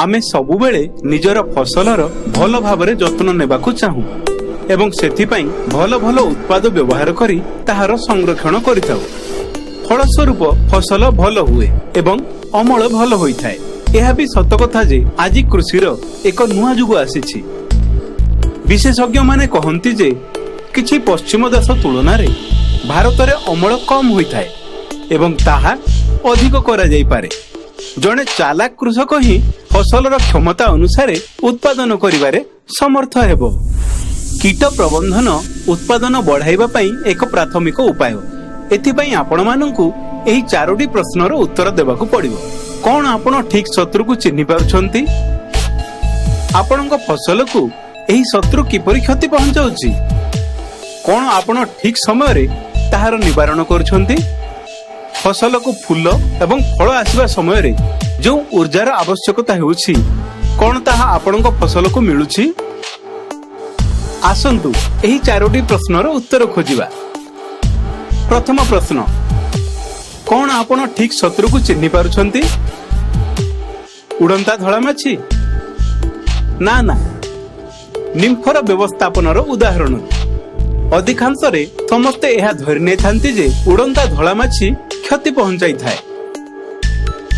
ଆମେ ସବୁବେଳେ ନିଜର ଫସଲର ଭଲ ଭାବରେ ଯତ୍ନ ନେବାକୁ ଚାହୁଁ ଏବଂ ସେଥିପାଇଁ ଭଲ ଭଲ ଉତ୍ପାଦ ବ୍ୟବହାର କରି ତାହାର ସଂରକ୍ଷଣ କରିଥାଉ। ଫଳସ୍ୱରୂପ ଫସଲ ଭଲ ହୁଏ ଏବଂ ଅମଳ ଭଲ ହୋଇଥାଏ। ଏହା ବି ସତ କଥା ଯେ ଆଜି କୃଷିର ଏକ ନୂଆ ଯୁଗ ଆସିଛି। ବିଶେଷଜ୍ଞମାନେ କହନ୍ତି ଯେ କିଛି ପଶ୍ଚିମ ଦେଶ ତୁଳନାରେ ଭାରତରେ ଅମଳ କମ୍ ହୋଇଥାଏ ଏବଂ ତାହା ଅଧିକ କରାଯାଇପାରେ। ଜଣେ ଚାଲାକ କୃଷକ ହିଁ ଫସଲର କ୍ଷମତା ଅନୁସାରେ ଉତ୍ପାଦନ କରିବାରେ ସମର୍ଥ ହେବ। କୀଟ ପ୍ରବନ୍ଧନ ଉତ୍ପାଦନ ବଢାଇବା ପାଇଁ ଏକ ପ୍ରାଥମିକ ଉପାୟ। ଏଥିପାଇଁ ଆପଣମାନଙ୍କୁ ଏହି ଚାରୋଟି ପ୍ରଶ୍ନର ଉତ୍ତର ଦେବାକୁ ପଡ଼ିବ। କଣ ଆପଣ ଠିକ ଶତ୍ରୁକୁ ଚିହ୍ନି ପାରୁଛନ୍ତି? ଆପଣଙ୍କ ଫସଲକୁ ଏହି ଶତ୍ରୁ କିପରି କ୍ଷତି ପହଞ୍ଚାଉଛି? କଣ ଆପଣ ଠିକ ସମୟରେ ତାହାର ନିବାରଣ କରୁଛନ୍ତି? ଫସଲକୁ ଫୁଲ ଏବଂ ଫଳ ଆସିବା ସମୟରେ ଯେଉଁ ଉର୍ଜାର ଆବଶ୍ୟକତା ହେଉଛି, କଣ ତାହା ଆପଣଙ୍କ ଫସଲକୁ ମିଳୁଛି? ଆସନ୍ତୁ ଏହି ଚାରୋଟି ପ୍ରଶ୍ନର ଉତ୍ତର ଖୋଜିବା। ପ୍ରଥମ ପ୍ରଶ୍ନ, କଣ ଆପଣ ଠିକ ଶତ୍ରୁକୁ ଚିହ୍ନି ପାରୁଛନ୍ତି? ଉଡ଼ନ୍ତା ଧଳା ମାଛି? ନା ନା, ନିମ୍ଫର ବ୍ୟବସ୍ଥାପନର ଉଦାହରଣ। ଅଧିକାଂଶରେ ସମସ୍ତେ ଏହା ଧରି ନେଇଥାନ୍ତି ଯେ ଉଡ଼ନ୍ତା ଧଳା ମାଛି କ୍ଷତି ପହଞ୍ଚାଇଥାଏ।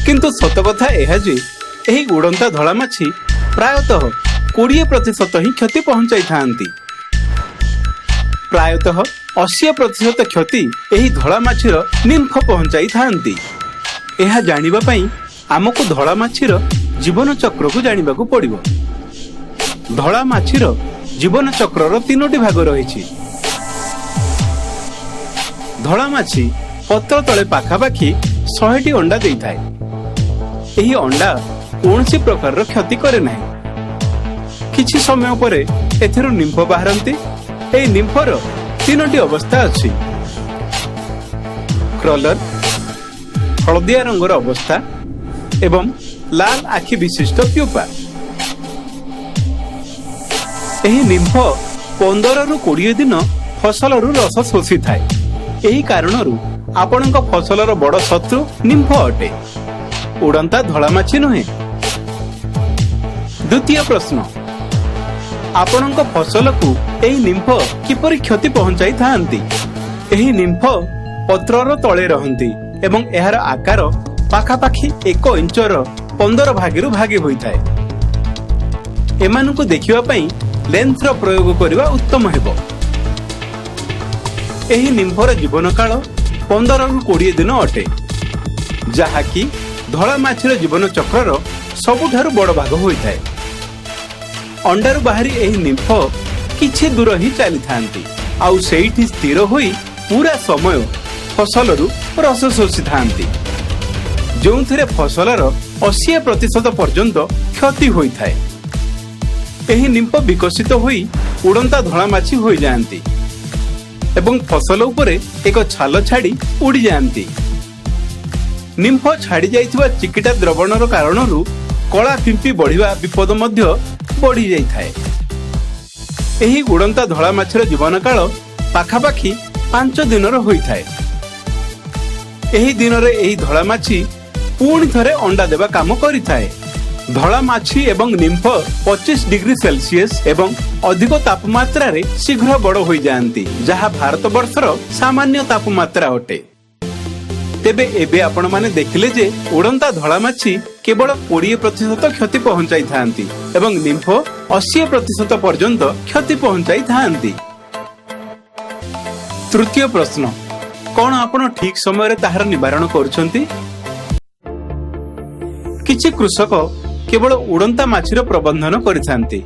କିନ୍ତୁ ସତ କଥା ଏହା ଯେ ଏହି ଉଡ଼ନ୍ତା ଧଳା ମାଛି ପ୍ରାୟତଃ 20% ହିଁ କ୍ଷତି ପହଞ୍ଚାଇଥାନ୍ତି। ପ୍ରାୟତଃ 80% କ୍ଷତି ଏହି ଧଳା ମାଛିର ନିମ୍ଫ ପହଞ୍ଚାଇଥାନ୍ତି। ଏହା ଜାଣିବା ପାଇଁ ଆମକୁ ଧଳା ମାଛିର ଜୀବନ ଚକ୍ରକୁ ଜାଣିବାକୁ ପଡ଼ିବ। ଧଳା ମାଛିର ଜୀବନ ଚକ୍ରର ତିନୋଟି ଭାଗ ରହିଛି। ଧଳା ମାଛି ପତ୍ର ତଳେ ପାଖାପାଖି 100ଟି ଅଣ୍ଡା ଦେଇଥାଏ। ଏହି ଅଣ୍ଡା କୌଣସି ପ୍ରକାରର କ୍ଷତି କରେ ନାହିଁ। କିଛି ସମୟ ପରେ ଏଥିରୁ ନିମ୍ଫ ବାହାରନ୍ତି। ଏହି ନିମ୍ଫର ତିନୋଟି ଅବସ୍ଥା ଅଛି: କ୍ରଲର, ହଳଦିଆ ରଙ୍ଗର ଅବସ୍ଥା ଏବଂ ଲାଲ ଆଖି ବିଶିଷ୍ଟ ପ୍ୟୁପା। ଏହି ନିମ୍ଫ 15ରୁ 20 ଦିନ ଫସଲରୁ ରସ ଶୋଷିଥାଏ। ଏହି କାରଣରୁ ଆପଣଙ୍କ ଫସଲର ବଡ ଶତ୍ରୁ ନିମ୍ଫ ଅଟେ, ଉଡ଼ନ୍ତା ଧଳା ମାଛି ନୁହେଁ। ଦ୍ୱିତୀୟ ପ୍ରଶ୍ନ, ଆପଣଙ୍କ ଫସଲକୁ ଏହି ନିମ୍ଫ କିପରି କ୍ଷତି ପହଞ୍ଚାଇଥାନ୍ତି? ଏହି ନିମ୍ଫ ପତ୍ରର ତଳେ ରହନ୍ତି ଏବଂ ଏହାର ଆକାର ପାଖାପାଖି 1 ଇଞ୍ଚର 15 ଭାଗରୁ ଭାଗେ ହୋଇଥାଏ। ଏମାନଙ୍କୁ ଦେଖିବା ପାଇଁ ଲେନ୍ସର ପ୍ରୟୋଗ କରିବା ଉତ୍ତମ ହେବ। ଏହି ନିମ୍ଫର ଜୀବନକାଳ 15ରୁ 20 ଦିନ ଅଟେ, ଯାହାକି ଧଳା ମାଛିର ଜୀବନ ଚକ୍ରର ସବୁଠାରୁ ବଡ଼ ଭାଗ ହୋଇଥାଏ। ଅଣ୍ଡାରୁ ବାହାରି ଏହି ନିମ୍ଫ କିଛି ଦୂର ହିଁ ଚାଲିଥାନ୍ତି ଆଉ ସେଇଠି ସ୍ଥିର ହୋଇ ପୁରା ସମୟ ଫସଲରୁ ରସ ଶୋଷିଥାନ୍ତି, ଯେଉଁଥିରେ ଫସଲର 80% ପର୍ଯ୍ୟନ୍ତ କ୍ଷତି ହୋଇଥାଏ। ଏହି ନିମ୍ଫ ବିକଶିତ ହୋଇ ଉଡ଼ନ୍ତା ଧଳା ମାଛି ହୋଇଯାଆନ୍ତି ଏବଂ ଫସଲ ଉପରେ ଏକ ଛାଲ ଛାଡ଼ି ଉଡ଼ିଯାଆନ୍ତି। ନିମ୍ଫ ଛାଡ଼ି ଯାଇଥିବା ଚିକିଟା ଦ୍ରବଣର କାରଣରୁ କଳା ଫିମ୍ପି ବଢିବା ବିପଦ ମଧ୍ୟ ବଢି ଯାଇଥାଏ। ଏହି ଉଡ଼ନ୍ତା ଧଳା ମାଛିର ଜୀବନକାଳ ପାଖାପାଖି 5 ଦିନର ହୋଇଥାଏ। ଏହି ଦିନରେ ଏହି ଧଳା ମାଛି ପୁଣି ଥରେ ଅଣ୍ଡା ଦେବା କାମ କରିଥାଏ। ଧଳା ମାଛି ଏବଂ ନିମ୍ଫ 25 ଡିଗ୍ରୀ ସେଲସିୟସ ଏବଂ ଅଧିକ ତାପମାତ୍ରାରେ ଶୀଘ୍ର ବଡ଼ ହୋଇଯାଆନ୍ତି, ଯାହା ଭାରତ ବର୍ଷର ସାମାନ୍ୟ ତାପମାତ୍ରା ଅଟେ। ତେବେ ଏବେ ଆପଣମାନେ ଦେଖିଲେ ଯେ ଉଡ଼ନ୍ତା ଧଳା ମାଛି କେବଳ 20% କ୍ଷତି ପହଞ୍ଚାଇଥାନ୍ତି ଏବଂ ନିମ୍ଫ 80% ପର୍ଯ୍ୟନ୍ତ କ୍ଷତି ପହଞ୍ଚାଇଥାନ୍ତି। ତୃତୀୟ ପ୍ରଶ୍ନ, କଣ ଆପଣ ଠିକ ସମୟରେ ତାହାର ନିବାରଣ କରୁଛନ୍ତି? କିଛି କୃଷକ କେବଳ ଉଡ଼ନ୍ତା ମାଛିର ପ୍ରବନ୍ଧନ କରିଥାନ୍ତି,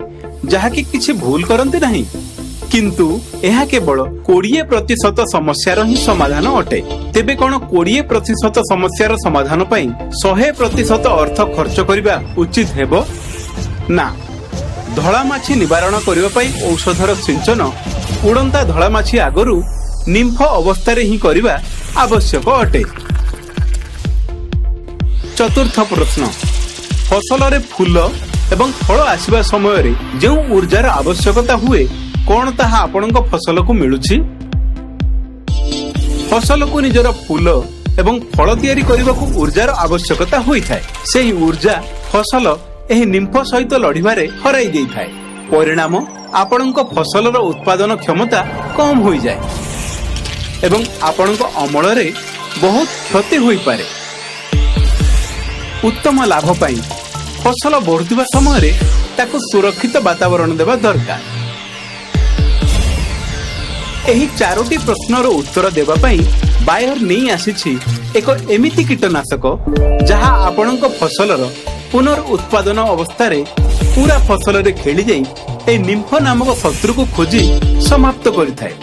ଯାହାକି କିଛି ଭୁଲ କରନ୍ତି ନାହିଁ। କିନ୍ତୁ ଏହା କେବଳ 20% ସମସ୍ୟାର ହିଁ ସମାଧାନ ଅଟେ। ତେବେ କଣ 20% ସମସ୍ୟାର ସମାଧାନ ପାଇଁ 100% ଅର୍ଥ ଖର୍ଚ୍ଚ କରିବା ଉଚିତ ହେବ? ନା। ଧଳା ମାଛି ନିବାରଣ କରିବା ପାଇଁ ଔଷଧର ସିଞ୍ଚନ ଉଡ଼ନ୍ତା ଧଳା ମାଛି ଆଗରୁ ନିମ୍ଫ ଅବସ୍ଥାରେ ହିଁ କରିବା ଆବଶ୍ୟକ ଅଟେ। ଚତୁର୍ଥ ପ୍ରଶ୍ନ, ଫସଲରେ ଫୁଲ ଏବଂ ଫଳ ଆସିବା ସମୟରେ ଯେଉଁ ଉର୍ଜାର ଆବଶ୍ୟକତା ହୁଏ, କଣ ତାହା ଆପଣଙ୍କ ଫସଲକୁ ମିଳୁଛି? ଫସଲକୁ ନିଜର ଫୁଲ ଏବଂ ଫଳ ତିଆରି କରିବାକୁ ଉର୍ଜାର ଆବଶ୍ୟକତା ହୋଇଥାଏ। ସେହି ଉର୍ଜା ଫସଲ ଏହି ନିମ୍ଫ ସହିତ ଲଢିବାରେ ହରାଇ ଦେଇଥାଏ। ପରିଣାମ, ଆପଣଙ୍କ ଫସଲର ଉତ୍ପାଦନ କ୍ଷମତା କମ୍ ହୋଇଯାଏ ଏବଂ ଆପଣଙ୍କ ଅମଳରେ ବହୁତ କ୍ଷତି ହୋଇପାରେ। ଉତ୍ତମ ଲାଭ ପାଇଁ ଫସଲ ବଢୁଥିବା ସମୟରେ ତାକୁ ସୁରକ୍ଷିତ ବାତାବରଣ ଦେବା ଦରକାର। ଏହି ଚାରୋଟି ପ୍ରଶ୍ନର ଉତ୍ତର ଦେବା ପାଇଁ ବାୟର ନେଇ ଆସିଛି ଏକ ଏମିତି କୀଟନାଶକ, ଯାହା ଆପଣଙ୍କ ଫସଲର ପୁନର୍ ଉତ୍ପାଦନ ଅବସ୍ଥାରେ ପୁରା ଫସଲରେ ଖେଳିଯାଇ ଏହି ନିମ୍ଫ ନାମକ ଶତ୍ରୁକୁ ଖୋଜି ସମାପ୍ତ କରିଥାଏ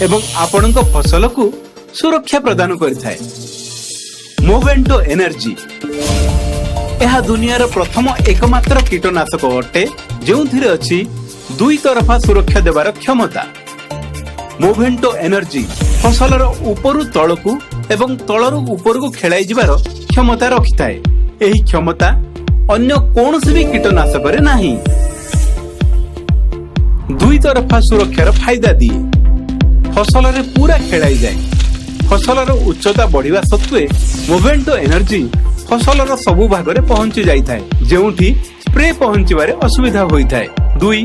ଏବଂ ଆପଣଙ୍କ ଫସଲକୁ ସୁରକ୍ଷା ପ୍ରଦାନ କରିଥାଏ। ମୋଭେଣ୍ଟୋ ଏନର୍ଜି। ଏହା ଦୁନିଆର ପ୍ରଥମ ଏକମାତ୍ର କୀଟନାଶକ ଅଟେ, ଯେଉଁଥିରେ ଅଛି ଦୁଇ ତରଫା ସୁରକ୍ଷା ଦେବାର କ୍ଷମତା। ମୋଭେଣ୍ଟୋ ଏନର୍ଜି ଫସଲର ଉପରୁ ତଳକୁ ଏବଂ ତଳରୁ ଉପରକୁ ଖେଳାଇ ଯିବାର କ୍ଷମତା ରଖିଥାଏ। ଏହି କ୍ଷମତା ଅନ୍ୟ କୌଣସି ବି କୀଟନାଶକରେ ନାହିଁ। ଦୁଇ ତରଫା ସୁରକ୍ଷାର ଫାଇଦା ଦିଏ। ଫସଲରେ ପୁରା ଖେଳାଇଯାଏ। ଫସଲର ଉଚ୍ଚତା ବଢିବା ସତ୍ତ୍ୱେ ମୋଭେଣ୍ଟୋ ଏନର୍ଜି ଫସଲର ସବୁ ଭାଗରେ ପହଞ୍ଚି ଯାଇଥାଏ, ଯେଉଁଠି ସ୍ପ୍ରେ ପହଞ୍ଚିବାରେ ଅସୁବିଧା ହୋଇଥାଏ। ଦୁଇ,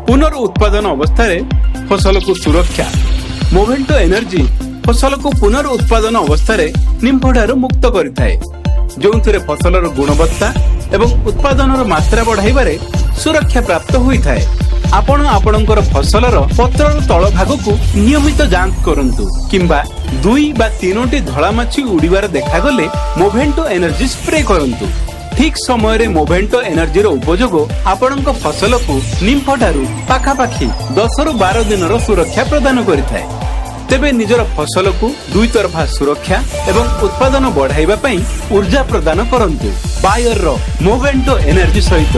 ପୁନର୍ ଉତ୍ପାଦନ ଅବସ୍ଥାରେ ଫସଲକୁ ସୁରକ୍ଷା। ମୋଭେଣ୍ଟୋ ଏନର୍ଜି ଫସଲକୁ ପୁନର୍ ଉତ୍ପାଦନ ଅବସ୍ଥାରେ ନିମ୍ଫଠାରୁ ମୁକ୍ତ କରିଥାଏ, ଯେଉଁଥିରେ ଫସଲର ଗୁଣବତ୍ତା ଏବଂ ଉତ୍ପାଦନର ମାତ୍ରା ବଢାଇବାରେ ସୁରକ୍ଷା ପ୍ରାପ୍ତ ହୋଇଥାଏ। ଆପଣ ଆପଣଙ୍କର ଫସଲର ପତ୍ରର ତଳ ଭାଗକୁ ନିୟମିତ ଯାଞ୍ଚ କରନ୍ତୁ କିମ୍ବା ଦୁଇ ବା ତିନୋଟି ଧଳା ମାଛି ଉଡ଼ିବାର ଦେଖାଗଲେ ମୋଭେଣ୍ଟୋ ଏନର୍ଜି ସ୍ପ୍ରେ କରନ୍ତୁ। ଠିକ ସମୟରେ ମୋଭେଣ୍ଟୋ ଏନର୍ଜିର ଉପଯୋଗ ଆପଣଙ୍କ ଫସଲକୁ ନିମ୍ଫଠାରୁ ପାଖାପାଖି 10ରୁ 12 ଦିନର ସୁରକ୍ଷା ପ୍ରଦାନ କରିଥାଏ। ତେବେ ନିଜର ଫସଲକୁ ଦୁଇ ତରଫା ସୁରକ୍ଷା ଏବଂ ଉତ୍ପାଦନ ବଢାଇବା ପାଇଁ ଉର୍ଜା ପ୍ରଦାନ କରନ୍ତୁ ବାୟରର ମୋଭେଣ୍ଟୋ ଏନର୍ଜି ସହିତ।